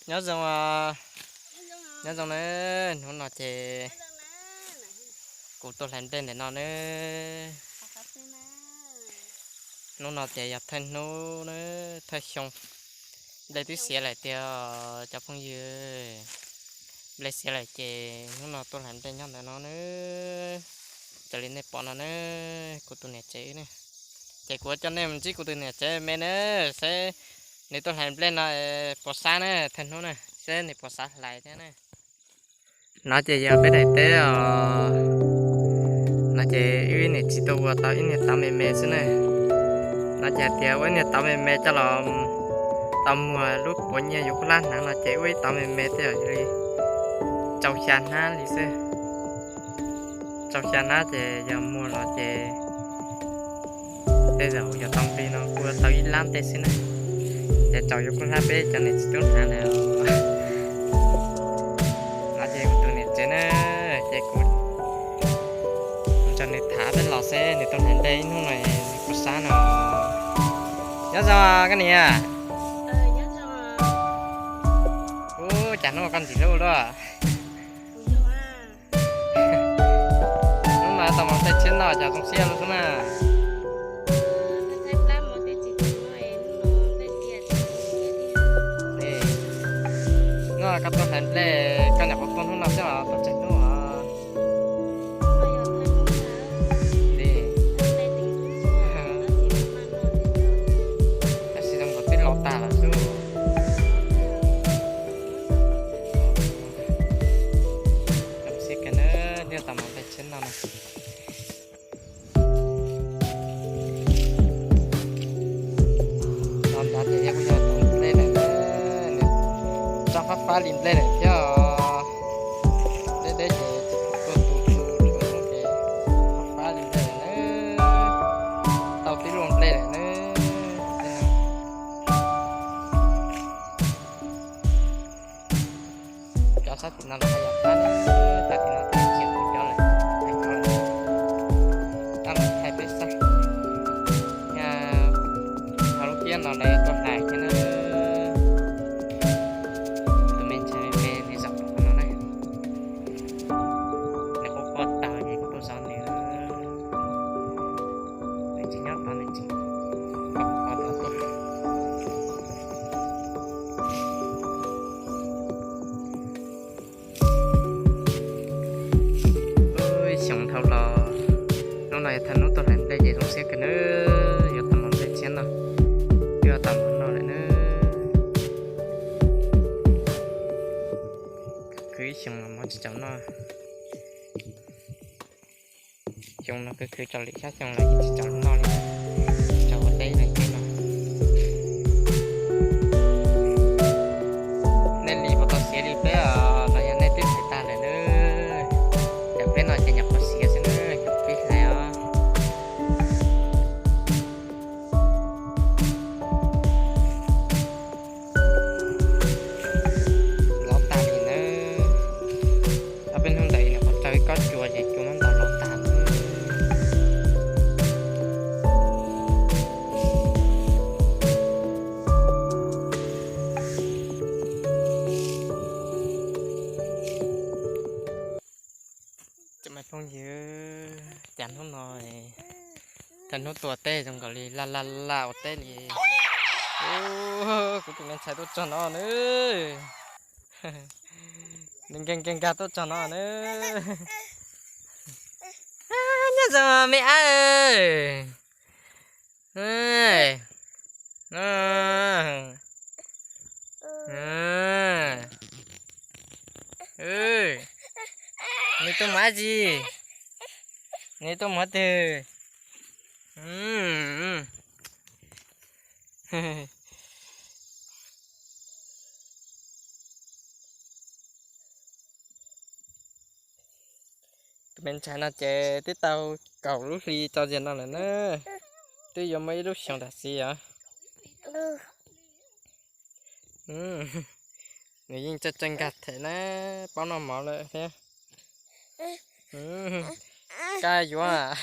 Nyob zoo, nyob zoo na. Hnub no ces kuv tuaj hlais nplej ntawm no na. Hnub no ces yog thawj hnub na, thawj xyoo. Nplej twb xiav lawm tiag cov phooj ywg. Nplej xiav lawm ces hnub no tuaj hlais nplej nyob ntawm no na. Raws li nej pom no na, kuv tus niam tsev ne. Ces kuv coj nej mus ntsib kuv tus niam tsev me na, seb nws tuaj hlais nplej no puas sab na, thawj hnub na, seb nws puas sab hlais thiab na. No ces yog peb daim teb os. No ces wb niam txiv tuaj ua tau ib niag tauv me me xwb na. No ces hais tias ua ib niag tauv me me coj los tau muag lub puav nyiaj yuav kub hlab hnav no ces ua ib tauv me me tej zaum yog li rau xya hnab li xwb. Rau xya hnab ces yog muag los ces tej zaum yog tau nqi no kuj tau ib lab tej xwb na. Ces tsaus yuav kub hlab peb cov niam txiv tub hnav na. No ces kuv tus niam tsev na, ces kuv nrog nws tham peb los seb nws tuaj hlais nplej ib hnub no nws puas sab no. Nyob zoo koj niam. Ub, cas hnub no koj ntxim hlub luaj. Hnub no tau mov nplej tshiab noj cas zoo siab luaj xwb na. Hnub no koj tuaj hlais nplej, koj nyuam qhuav tuaj hnub no xwb los tuaj tsawg hnub os? Tab sis zoo nkaus twb los tag lawm xwb. Zoo siab kawg na, thiaj tau mov nplej tshiab noj na. Los nrad ces yog kuj yog tau nplej lawm na, nws tsob fab fab li nplej lawm thiab os. Deb deb ces tsis pom tuaj tu tu tu ces fab fab li nplej lawm na. Tau tib luaj nplej lawm na. Cov sab tim no los yog fab na, sab tim no twb tsis ua cov lawm, thaij cov lawm. Tab mus thaij peb sab. Nyaj ho lub tiab no lawv tuaj hlais thiab na. Tus me ntxhais me me nws zaum rau qhov no na. Nws quaj quaj tag ces kuv tuaj zov nws. Nws tsis nyob tod, nws tsis quaj quaj tod tuaj. Xyoo dhau los, hnub no yog thawj hnub tuaj hlais nplej ces zoo siab kawg nawb, yuav tau mov nplej tshiab noj, yuav tau mov noj lawm nawb. Khwv ib xyoos los mov tsis txaus noj. Xyoo no khwv khwv tau lwm xyab xyoo los yeej tsis txaus noj li, txaus ua teb no teb no. Nej li puas tau siav li peb os, los yog nej twb hlais tag lawm nawb? Cov peb no ces nyuam qhuav siav xwb nawb, nyuam qhuav pib hlais os. Lov tag li nawb. Ob peb hnub ntawd nyuam qhuav raug ib kob cua ces cua muab ntaus lov tag. Cov me phooj ywg, cas hnub no, cas hnub tuaj teb zoo nkaus li laj laj laj ua teb li. Kuv tus me ntxhais tuaj txog no nawb. Nws nkag nkag nkag tuaj txog no nawb. Nyob zoo me ab. Nws tuaj mus dab tsi? Nws tuaj mus twg? Tus me ntxhais no ces twb tau kaum lub hli tso ziag no lawm na, twb yuav muaj ib lub xyoos tam sim os. Nws yeej tseem tseem nkag them na, paub noj mov lawm thiab. Koj yuav,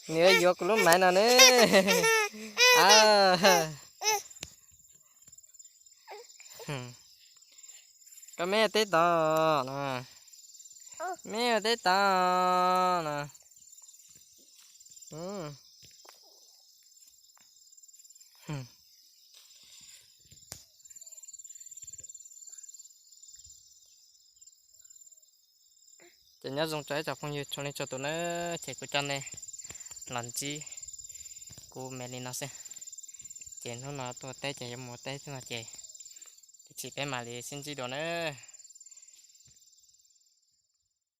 nws yuav kuv lub maiv no ne. Koj me teb tod na, me teb tod na. Ces nyob zoo rau ib tsoom phooj ywg txhua leej txhua tus na, ces kuv coj nej los ntsib kuv me li no xwb. Ces hnub no tuaj teb ces yuav mus teb xwb no ces ib chim peb mam li sib ntsib dua na.